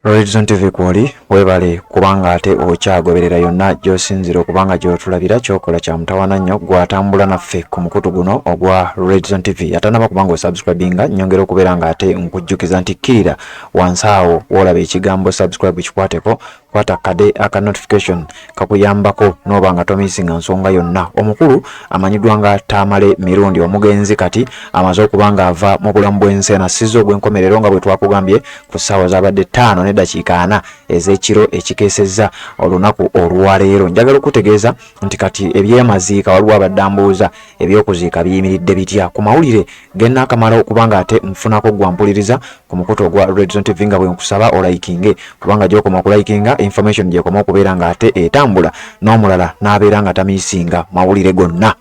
Horizon TV kwoli webale kubanga ate okyagoberera yonna gy'osinzira okubanga gy'otulabira kyokola kya mutawana nnyo gw'atambula naffe ku mukutu guno ogwa Horizon TV atanaba kubanga osubscribinga nyongera okubeera nga ate nkujjukiza nti kkirira wansi awo w'olaba ekigambo subscribe kikwateko kwata kade aka notification kakuyambako noba nga tomisinga nsonga yonna. Omukulu amanyiddwa nga Tamale Mirundi omugenzi kati amaze okuba nga ava mu bulamu bw'ensi eno assiza ogw'enkomerero nga bwe twakugambye ku ssaawa zabadde 5:40 ez'ekiro ekikeesezza olunaku olwaleero. Njagala okutegeeza nti kati eby'emaziika waliwo abadde ambuuza ebyokuziika biyimiridde bitya ku mawulire genaakamala okuba nga ate nfunako gwa mpuliriza ku mukutu ogwa Red Zone TV nga bwe nkusaba olayikinge kubanga gy'okoma okulayikinga information gy'ekoma okubeera nga ate etambula n'omulala n'abeera nga tamiisinga mawulire gonna.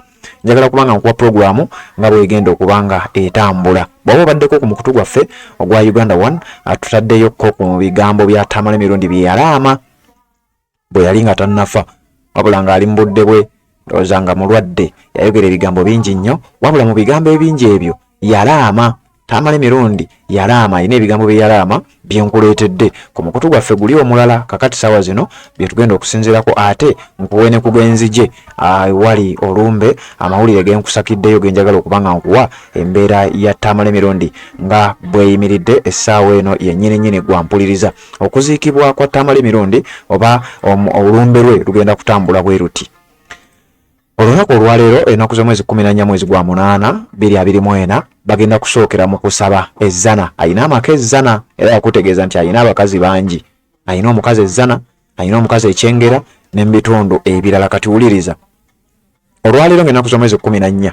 Njagala kuba nga nkuwa pulogulaamu nga bw'egenda okuba nga etambula. Bw'oba obaddeko ku mukutu gwaffe ogwa Uganda One, tutaddeyo ko ku bigambo bya Tamale Mirundi bye yalaama bwe yali nga tannafa wabula ng'ali mu budde bwe ndowooza nga mulwadde yayogera ebigambo bingi nnyo wabula mu bigambo ebingi ebyo yalaama Tamale Mirundi yalaama alina ebigambo bye yalaama bye nkuleetedde ku mukutu gwaffe guli omulala kakati saawa zino bye tugenda okusinziirako ate nkuwe ne kugenzije ewali olumbe amawulire ge nkusakiddeyo ge njagala okuba nga nkuwa embeera ya Tamale Mirundi nga bweyimiridde essaawa eno yennyini nnyini gwa mpuliriza. Okuziikibwa kwa Tamale Mirundi oba olumbe lwe lugenda kutambula bwe luti. Olunaku olwaleero ennaku z'omwezi 14 mwezi gwa 8 2024 bagenda kusookera mu kusaba ezzana. Alina amaka ezzana era yakutegeeza nti alina abakazi bangi, alina omukazi ezzana, alina omukazi ekyengera ne mu bitundu ebirala. Kati wuliriza olwaleero ng'ennaku z'omwezi 14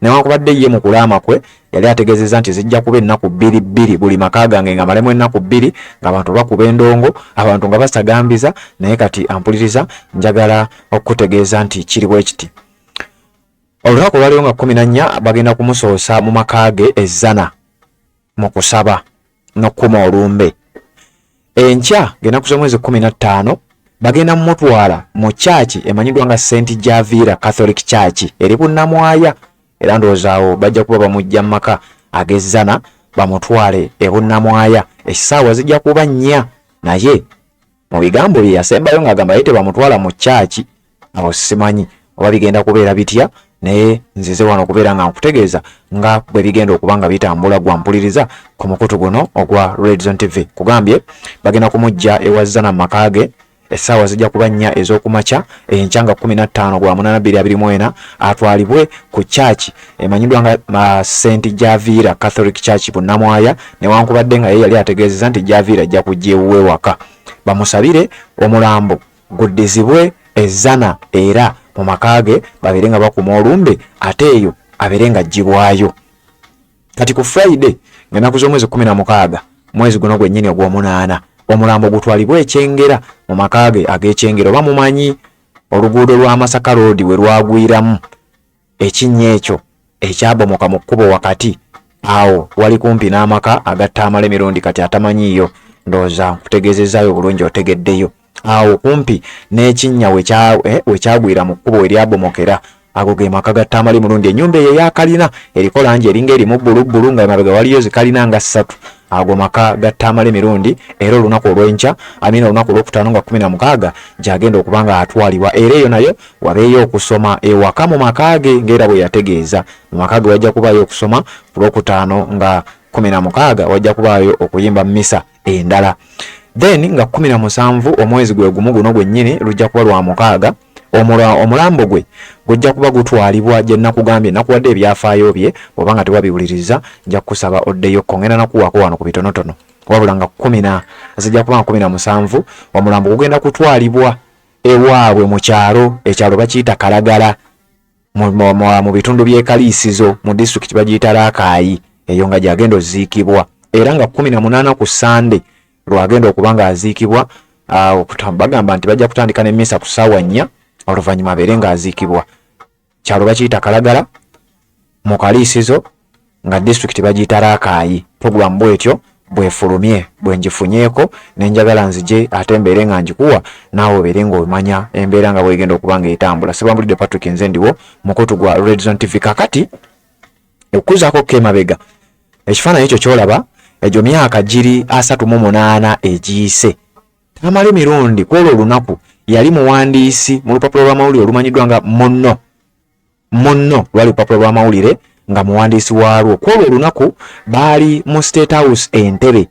newankubadde ye mu kulaama kwe yali ategeezezza nti zijja kuba ennaku bbiri bbiri buli maka gange nga malemu ennaku bbiri ng'abantu bakuba endongo abantu nga basagambiza naye kati ampuliriza njagala okukutegeeza nti kiri bwe kiti olunaku olwaliwo nga 14 bagenda kumusoosa mu maka ge ezzana mu kusaba n'okukuma olumbe. Enkya ng'ennaku z'omwezi 15 bagenda mumutwala mu kyaki emanyiddwa nga St Javira Catholic Church eri Bunnamwaya era ndowooza awo bajja kuba bamujja mu maka ag'ezzana bamutwale e Bunnamwaya essaawa zijja kuba nnya naye mu bigambo bye yasembayo ng'agamba ye tebamutwala mu kyaki awo simanyi oba bigenda kubeera bitya naye nzize wano okubeera nga nkutegeeza nga bwe bigenda okuba nga bitambula gwa mpuliriza ku mukutu guno ogwa Red Zone TV kugambye bagenda kumujja ewa Zana mu maka ge essaawa zijja kuba nnya ez'okumakya enkya nga 15 gwa 8 2024 atwalibwe ku church emanyiddwa nga St Javira Catholic Church Bunnamwaya newankubadde nga ye yali ategeezezza nti Javira ajja kujja ewuwe waka bamusabire omulambo guddizibwe ezzana era mu maka ge babeere nga bakuma olumbe ate eyo abeere nga aggyibwayo. Kati ku Friday ng'ennaku z'omwezi 16 mwezi guno gwennyini ogw'omunaana omulambo gutwalibwe ekyengera mu maka ge ag'ekyengera oba mumanyi oluguudo lwa Masaka Road we lwagwiramu ekinnya ekyo ekyabomoka mu kkubo wakati awo wali kumpi n'amaka aga Tamale Mirundi kati atamanyiiyo ndowooza nkutegeezezaayo bulungi otegeddeyo awo kumpi n'ekinnya wekyagwira mu kkubo we lyabomokera ago ge maka ga Tamale Mirundi ennyumba eyo eyakalina eriko langi eringa erimu bbulubbulu nga emabega waliyo zikalina nga ssatu ago maka ga Tamale Mirundi era olunaku olw'enkya amina olunaku olwokutaano nga 16 gyagenda okuba nga atwalibwa era eyo nayo wabeeyo okusoma ewaka mu maka ge ng'era bwe yategeeza mu maka ge wajja kubaayo okusoma ku lwokutaano nga 16 wajja kubaayo okuyimba mmisa endala then nga 17 omwezi gwe gumu guno gwennyini lujja kuba lwa mukaaga omulambo gwe gujja kuba gutwalibwa gye nakugambye nakuwadde ebyafaayo bye bw'oba nga tewabiwuliriza nja kukusaba oddeyo ko ngenda nakuwaako wano ku bitonotono wabula nga kumi na zijja kuba nga 17 omulambo gugenda kutwalibwa ewaabwe mu kyalo ekyalo bakiyita Kalagala mu bitundu by'e Kaliisizo mu disitulikiti bagiyita Raakaayi eyo nga gyagenda oziikibwa era nga 18 ku Ssande lwagenda okuba ng'aziikibwa. Bagamba nti bajja kutandika n'emmisa ku ssaawa 4 oluvannyuma abeere ng'aziikibwa. Kyalo bakiyita Kalagala mu Kaliisizo nga disitulikiti bagiyita Raakaayi. Pulogulaamu bwetyo bwefulumye bwe ngifunyeeko ne njagala nzije ate mbeere nga ngikuwa naawe obeere ng'omanya embeera nga bwegenda okuba ng'etambula. Sibambulidde Patrick nze ndiwo mukutu gwa Red Zone TV. Kakati okuzaako ko emabega ekifaananyi ekyo ky'olaba Egyo myaka giri 38 egiyise. Tamale Mirundi kwolwo olunaku yali muwandiisi mu lupapula lw'amawulire olumanyiddwa nga Munno. Munno lwali lupapula lw'amawulire nga muwandiisi waalwo. Kwolwo olunaku baali mu State House Entebbe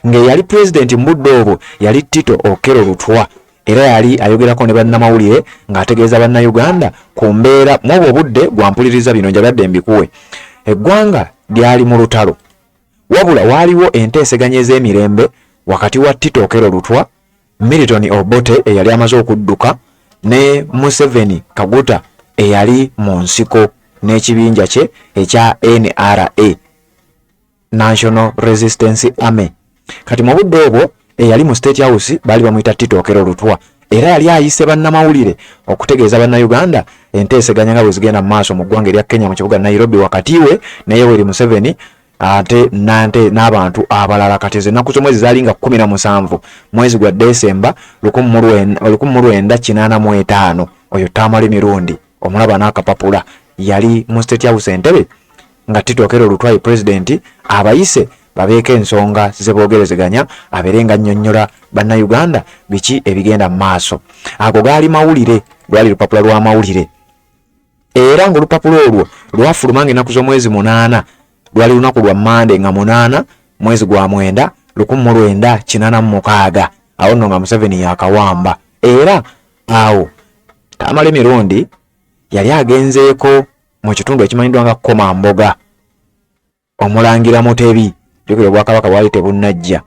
ng'eyali pulezidenti mu budde obwo yali Tito Okello Lutwa era yali ayogerako ne bannamawulire ng'ategeeza Bannayuganda ku mbeera mw'obwo obudde. Gwampuliriza bino njagadde mbikuwe. Eggwanga lyali mu lutalo. Wabula waaliwo enteeseganya ez'emirembe wakati wa Tito Okello Lutwa, Milton Obote eyali amaze okudduka ne Museveni Kaguta eyali mu nsiko n'ekibinja kye ekya NRA, National Resistance Army. Kati mu budde obwo eyali mu State House baali bamuyita Tito Okello Lutwa era yali ayise bannamawulire okutegeeza Bannayuganda enteeseganya nga bwe zigenda mu maaso mu ggwanga erya Kenya mu kibuga Nairobi wakati we ne Yoweri Museveni ate nante n'abantu abalala. Kati ezo ennaku z'omwezi zaali nga 17 mwezi gwa Desemba 1985. Oyo Tamale Mirundi omulaba n'akapapula yali mu State House Entebbe nga Tito Okello Lutwa ye pulezidenti abayise babeeko ensonga ze boogerezeganya abeere nga annyonnyola Bannayuganda biki ebigenda mu maaso. Ago gaali mawulire, lwali lupapula lw'amawulire era ng'olupapula olwo lwafuluma ng'ennaku z'omwezi 8, lwali lunaku lwa Mmande nga 8 mwezi gwa 9 1986. Awo nno nga Museveni yakawamba era awo Tamale Mirundi yali agenzeeko mu kitundu ekimanyiddwa nga Komamboga. Omulangira Mutebi, jjukira obwakabaka bwali tebunnajja,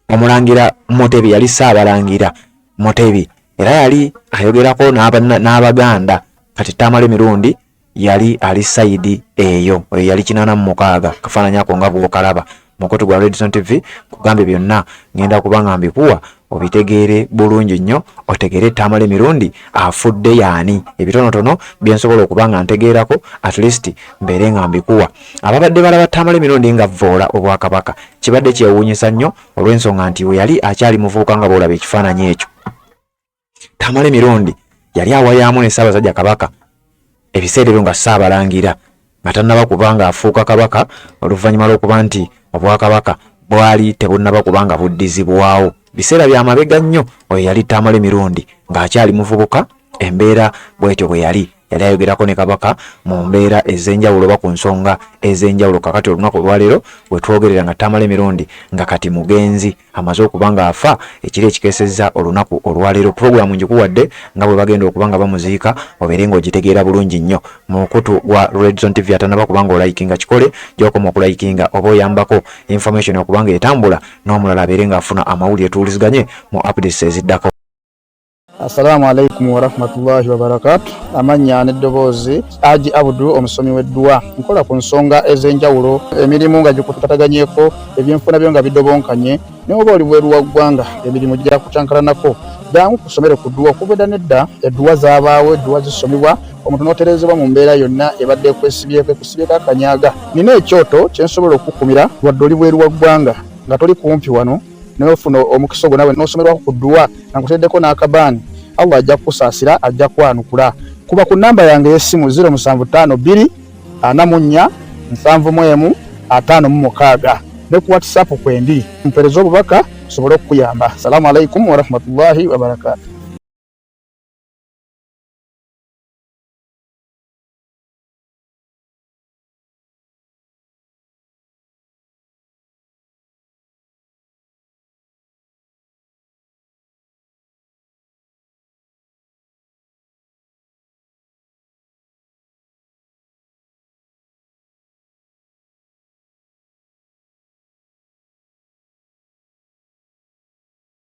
Omulangira Mutebi yali Ssaabalangira Mutebi era yali ayogerako n'Abaganda. Kati Tamale Mirundi yali ali sayidi eyo, oyo yali 86. Kafaananyi ako nga bw'okalaba mukutu gwa Redson TV, kugambye byonna ngenda kuba nga mbikuwa obitegeere bulungi nnyo, otegeere Tamale Mirundi afudde yaani, ebitonotono bye nsobola okuba nga ntegeerako at least mbeere nga mbikuwa. Ababadde balaba Tamale Mirundi nga vvoola obwakabaka kibadde kyewuunyisa nnyo olw'ensonga nti we yali akyali muvubuka nga bw'olaba ekifaananyi ekyo Tamale Mirundi yali awayaamu ne Ssaabasajja Kabaka ebiseera ebyo nga Ssaabalangira nga tannaba kuba ng'afuuka kabaka oluvannyuma lw'okuba nti obwakabaka bwali tebunnaba kuba nga buddizibwawo. Biseera bya mabega nnyo. Oyo yali Tamale Mirundi ng'akyali muvubuka, embeera bw'etyo bwe yali. Yali ayogerako ne Kabaka mu mbeera ez'enjawulo oba ku nsonga ez'enjawulo. Kakati olunaku olwaleero we twogerera nga Tamale Mirundi nga kati mugenzi amaze okuba ng'afa ekiro ekikeesezza olunaku olwaleero. Pulogulaamu ngikuwadde nga bwe bagenda okuba nga bamuziika obeere ng'ogitegeera bulungi nnyo mu mukutu gwa Redzone TV. Atanaba kuba ng'olayikinga kikole, gy'okoma okulayikinga oba oyambako information okuba ng'etambula n'omulala abeere ng'afuna amawulire. Tuwuliziganye mu updates eziddako. Assalamu alaikum warahmatullahi wabarakatu. Amannya n'eddoboozi Aji Abudu, omusomi w'edduwa. Nkola ku nsonga ez'enjawulo, emirimu nga gikutataganyeko, ebyenfuna byo nga bidobonkanye, ne oba oli bweru wa ggwanga emirimu gyakucankalanako, jangu kusomere ku dduwa. Okuva edda n'edda edduwa zaabaawo, edduwa zisomibwa omuntu n'otereezebwa mu mbeera yonna ebadde ekwesibyeko ekusibyeko akanyaga. Nina ekyoto kye nsobola okukukumira wadde oli bweru wa ggwanga nga toli kumpi wano, naye ofuna omukisa ogwo nawe n'osomerwako ku dduwa nga nkuteeddeko n'akabaani. Allah ajja kukusaasira, ajja kwanukula. Kuba ku nnamba yange ey'essimu 0752 44 71 56 ne ku WhatsApp kwendi, mpeereza obubaka nsobole okukuyamba. Salaamu alaikum warahmatullahi wabarakaatu.